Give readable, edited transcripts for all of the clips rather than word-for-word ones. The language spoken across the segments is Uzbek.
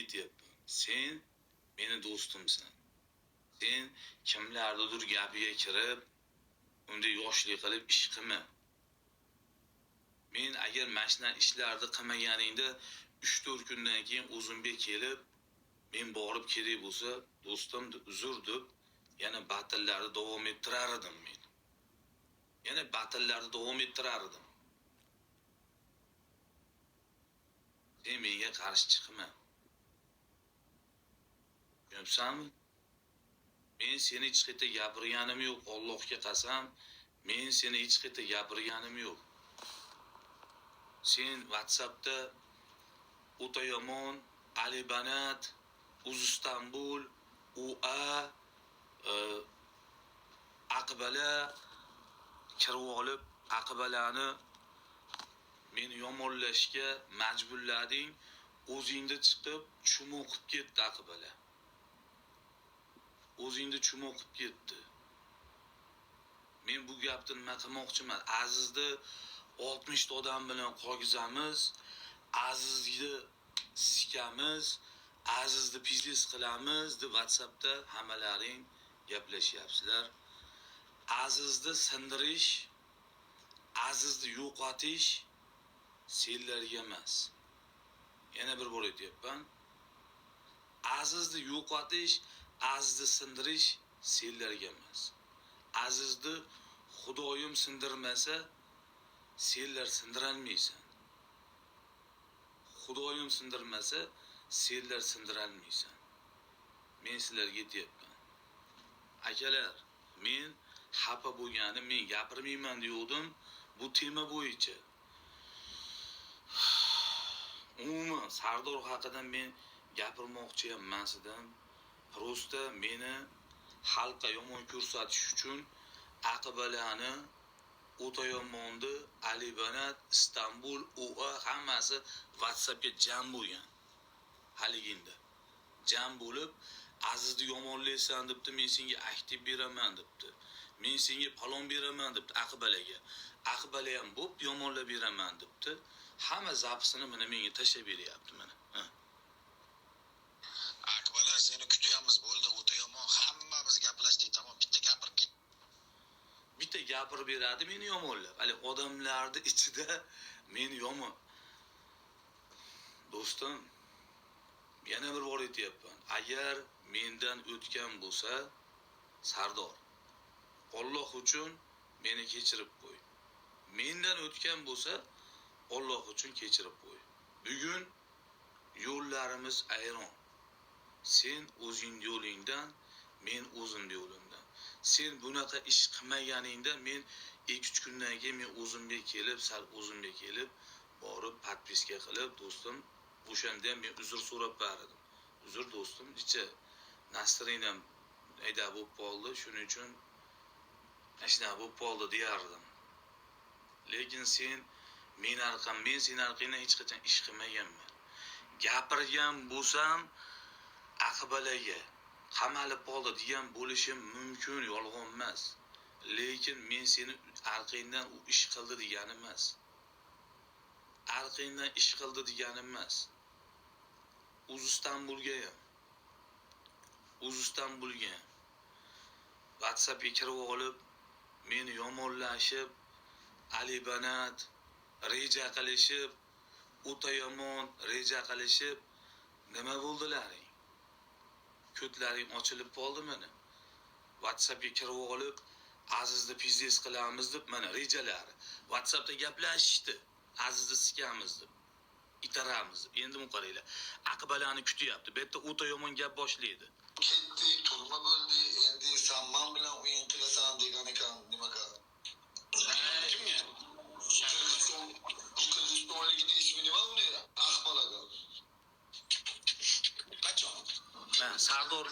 aytyapman. Sen meni do'stimsan. Sen kimlarnidir gapiga kirib, unday yoshlik qilib ish qilma. Men agar mana shunaqa ishlarni qilmaganingda 3-4 kundan keyin o'zimga kelib, men borib kerak bo'lsa, do'stim uzr deb yana batillarni davom ettirar edim men. Yana batillarni davom ettirar edim. Sen menga qarshi chiqma. Tushunyapsanmi? Men seni hech qayerda gapirganim yo'q, Allohga qasam, men seni hech qayerda gapirganim yo'q. Sen WhatsAppda o'ta yomon, Alibanat, Uzistanbul, UA, Aqbala kirib olib, Aqbalani meni yomonlashga majburlading, o'zingda chiqib chumoqib ketdi Aqbala. O'zingda chumoqib ketdi. Men bu gapni nima qilmoqchiman? Azizni 60 ta odam bilan qolgizamiz, Azizni sikamiz, Azizni pizdes qilamiz deb WhatsAppda hammalaring gaplashyapsizlar. Azizni sindirish, Azizni yo'qotish senlarga emas. Yana bir bor aytyapman. Azizni yo'qotish, Azizni sindirish senlarga emas. Azizni Xudoyim sindirmasa, senlar sindirolmaysan. Xudoyim sindirmasa, senlar sindirolmaysan. Men sizlarga aytyapman. Akalar, men xafa bo'lganim, men gapirmayman degandim bu tema bo'yicha. Umuman Sardor haqida men gapirmoqchi ham emas edim. Prosta meni xalqqa yomon ko'rsatish uchun Aqbalani, O'tayomonni, Alibanat, Istanbul, UA hammasi WhatsAppga jam bo'lgan. Haliginda jam bo'lib, Azizni yomonlaysan debdi, men senga aktiv beraman debdi. Men senga palon beraman debdi Aqbalaga. Aqbala ham bo'p yomonlab beraman debdi. Hamma zapisini mana menga tashlab beryapti mana. Akbala seni kutyapmiz, bo'ldi, o'ta yomon, hammamiz gaplashdik, tamom, bitta gapirib ket. Bitta gapirib beradi meni yomonlab. Hali odamlarning ichida meni yomon. Do'stim, yana bir bor aytyapman. Agar mendan o'tgan bo'lsa, Sardor, Alloh uchun meni kechirib qo'y. Mendan o'tgan bo'lsa, Alloh uchun kechirib qo'y. Bugun yo'llarimiz ayron. Sen o'zing yo'lingdan, men o'zim yo'limdan. Sen bunaqa ish qilmaganingda men 2-3 kundan keyin men o'zimga kelib, sal o'zimga kelib, borib podpiska qilib, do'stim, o'shanda ham men uzr so'rab berdim. Uzr do'stim, icha Nasrin ham ayda bo'lib qoldi, shuning uchun ashna bo'lib qoldi deyardim. Lekin sen men arqam, men sen arqangdan hech qachon ish qilmaganman. Gapirgan bo'lsam Aqbalaga qamalib qoldi degan bo'lishim mumkin, yolg'on emas. Lekin men seni arqangdan u ish qildi deganim emas. Arqangdan ish qildi deganim emas. Uzistanbulga ham. Uzistanbulga ham. WhatsAppga kirib olib, meni yomonlashib, Alibanat reja qilishib, o'ta yomon reja qilishib, nima bo'ldilaring? Ko'tlaring ochilib qoldi mana. WhatsAppga kirib olib, Azizni pizdes qilamiz deb mana rejalari. WhatsAppda gaplashishdi. Azizni sikamiz deb, itaramiz deb. Endi bu qaranglar. Aqbalani kutyapti. Bu yerda o'ta yomon gap boshlaydi. Ketdi, turma bo'ldi, endi sen men bilan o'yin qilasan degan ekan, nimaga? Kimga? Qirg'izistonligini ismi nima uni? Aqbalaga. Qachon? Ha, Sardor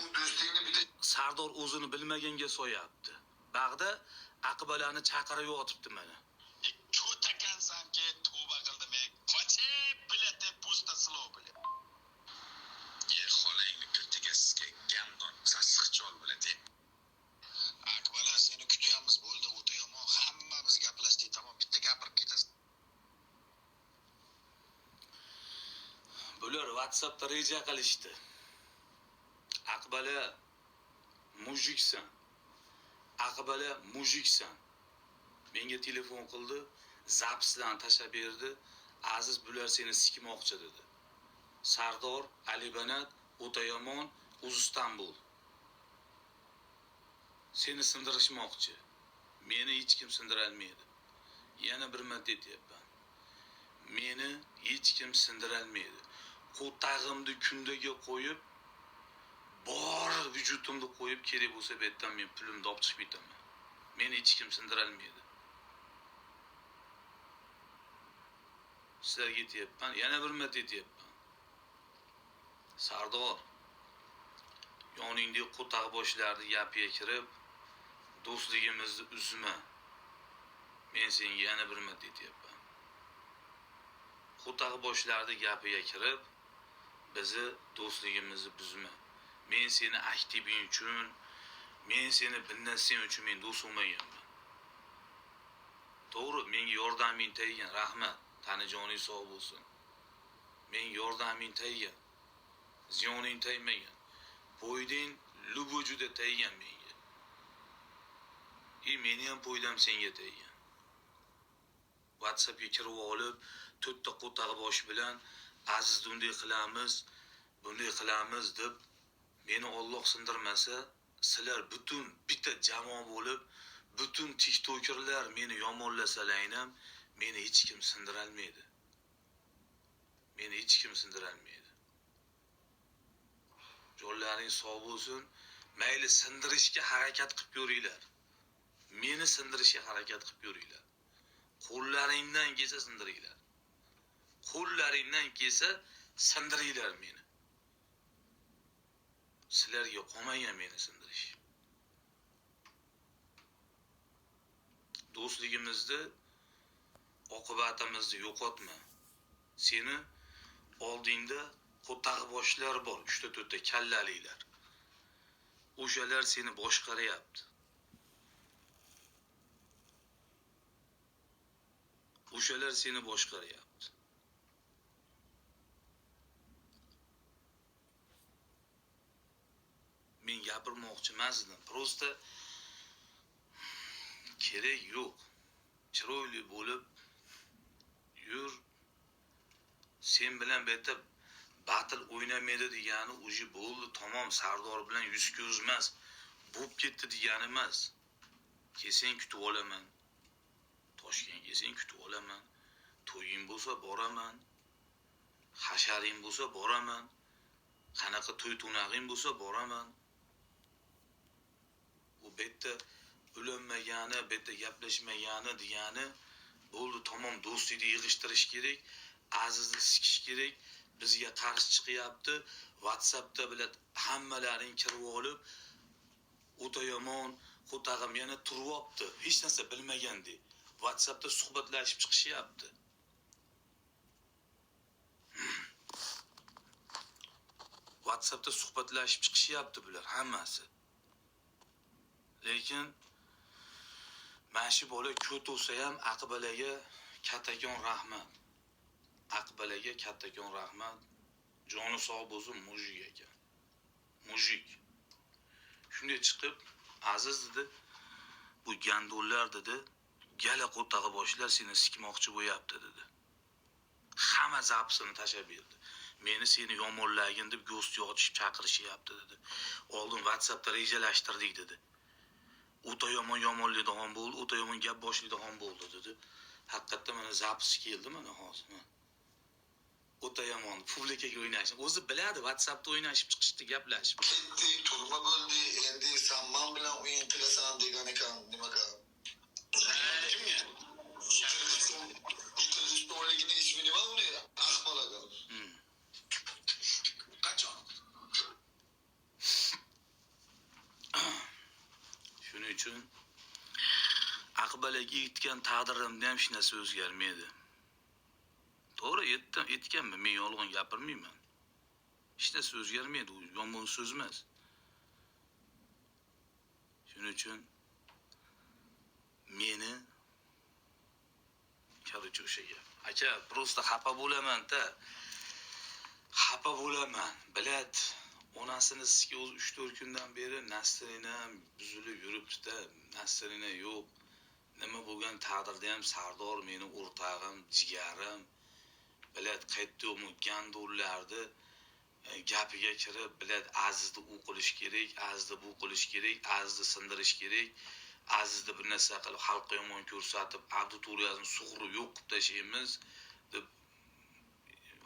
U do'stingni bitta Sardor o'zini bilmaganga so'yapti. Bag'da Aqbalani chaqirib yotibdi mana. Ko't ekansanki, tavba qildim. Qochib, блядь, пусто слово, блядь. Ye xolangni ko'tiga sizga gandon, sassiq chol, блядь. Akbala seni kutyapmiz, bo'ldi, o'ta yomon, hammamiz gaplashdik, tamom, bitta gapirib ketasan. Bular WhatsAppda reja qilishdi. Aqbala мужик san. Aqbala мужик san. Menga telefon qildi, запись larni tashlab berdi. Aziz, bular seni sikmoqchi dedi. Sardor, Alibanat, O'tayomon, Uzistanbul. Seni sindirishmoqchi. Meni hech kim sindirolmaydi. Yana bir marta aytyapman. Meni hech kim sindirolmaydi. Qo'tag'imni kundaga qo'yib, bor vujudimni qo'yib, kerak bo'lsa bu yerdan men pulimni olib chiqib ketaman. Meni hech kim sindirolmaydi. Sizlarga aytyapman, yana bir marta aytyapman. Sardor, yoningdagi qo'taqboshlarni gapiga kirib, do'stligimizni uzma. Men senga yana bir marta aytyapman. Qo'taqboshlarni gapiga kirib, bizni do'stligimizni buzma. Men seni aktiving uchun, men seni bir narsang uchun men do'st bo'lmaganman. To'g'ri, menga yordaming teggan, rahmat. Tani joning sog' bo'lsin. Menga yordaming teggan. Ziyoning tegmagan. Poyding любой juda teggan menga. И meni ham poydam senga teggan. WhatsAppga kirib olib, to'rtta qo'taq bosh bilan Aziz bunday qilamiz, bunday qilamiz deb meni Alloh sindirmasa, sizlar butun bitta jamoa bo'lib, butun tiktokerlar meni yomonlasalaring ham meni hech kim sindirolmaydi. Meni hech kim sindirolmaydi. Jonlaring sog' bo'lsin. Mayli sindirishga harakat qilib ko'ringlar. Meni sindirishga harakat qilib ko'ringlar. Qo'llaringdan kelsa sindiringlar. Qo'llaringdan kelsa sindiringlar meni. Sizlarga qolmagan meni sindirish. Do'stligimizni, oqibatimizni yo'qotma. Seni oldingda qo'taqboshlar bor, 3-4 ta kallaliklar. O'shalar seni boshqaryapti. O'shalar seni boshqaryapti. Men gapirmoqchi emas edim. Prosta kerak yo'q. Chiroyli bo'lib yur. Sen bilan bu yerda battle o'ynamaydi degani o'zi bo'ldi, tamom, Sardor bilan yuz ko'z emas, bo'lib ketdi degani emas. Kelsang kutib olaman. Toshkentga kelsang kutib olaman. To'ying bo'lsa boraman. Hasharing bo'lsa boraman. Qanaqa to'y to'nag'ing bo'lsa boraman. U bu yerda ulanmagani, bu yerda gaplashmagani degani bo'ldi, tamom, do'stlikni yig'ishtirish kerak, Azizni sikish kerak, bizga qarshi chiqyapti. WhatsAppda bilan hammalaring kirib olib, o'ta yomon, qo'tag'im yana turibdi, hech narsa bilmagandek. WhatsAppda suhbatlashib chiqishyapti. WhatsAppda suhbatlashib chiqishyapti bular hammasi. Lekin mana shu bola ko't bo'lsa ham Aqbalaga kattakon rahmat. Aqbalaga kattakon rahmat. Joni sog' bo'lsin, mujik ekan. Mujik. Shunday chiqib, Aziz dedi, bu gandullar dedi, gala qo'tag'i boshlar seni sikmoqchi bo'yapti dedi. Hamma zapisini tashlab berdi. Meni seni yomonlagin deb go'st yotishib chaqirishyapti dedi. Oldin WhatsAppda rejalashtirdik dedi. O'ta yomon yomonlaydigan bo'ldi, o'ta yomon gap boshlaydigan bo'ldi dedi. Haqiqatda mana zapis keldi mana hozir. O'ta yomon publikaga o'ynash. O'zi biladi, WhatsAppda o'ynashib chiqishdi, gaplashib. Ketdi, turma bo'ldi, endi sen men bilan o'yin qilasan degan ekan, nimaga? Kimga? Qirg'izistonligini ismi nima uni? Aqbalaga. Qachon? Shuning uchun Aqbalaga yetgan taqdirimda ham hech narsa o'zgarmaydi. To'g'ri, aytganman, men yolg'on gapirmayman. Hech narsa o'zgarmaydi, u yomon so'z emas. Shuning uchun meni короче o'sha gap. Aka, prosta xafa bo'laman-da. Xafa bo'laman, блядь. Onasini sizga o'zi 3-4 kundan beri настроение ham buzilib yuribdi-da, настроение yo'q. Nima bo'lgan taqdirda ham Sardor meni o'rtog'im, jigarim, блядь, qayerda yo'qmi гандон larni gapiga kirib, блядь, Azizni u qilish kerak, Azizni bu qilish kerak, Azizni sindirish kerak, Azizni bir narsa qilib xalqqa yomon ko'rsatib, auditoriyasini sug'urib yo'q qilib tashlaymiz deb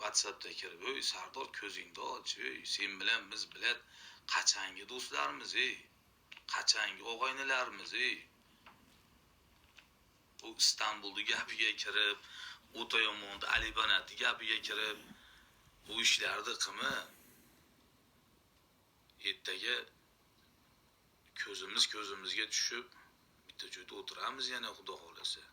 WhatsAppda kirib, "Ey Sardor, ko'zingni och, ey, sen bilan biz, блядь, qachongi do'stlarmiz, ey, qachongi og'aynilarmiz, ey." Bu Istanbulni gapiga kirib, o'ta yomonni Alibanatni gapiga kirib, bu ishlarni qilma. Ertaga ko'zimiz ko'zimizga tushib, bitta joyda o'tiramiz yana, xudo xohlasa.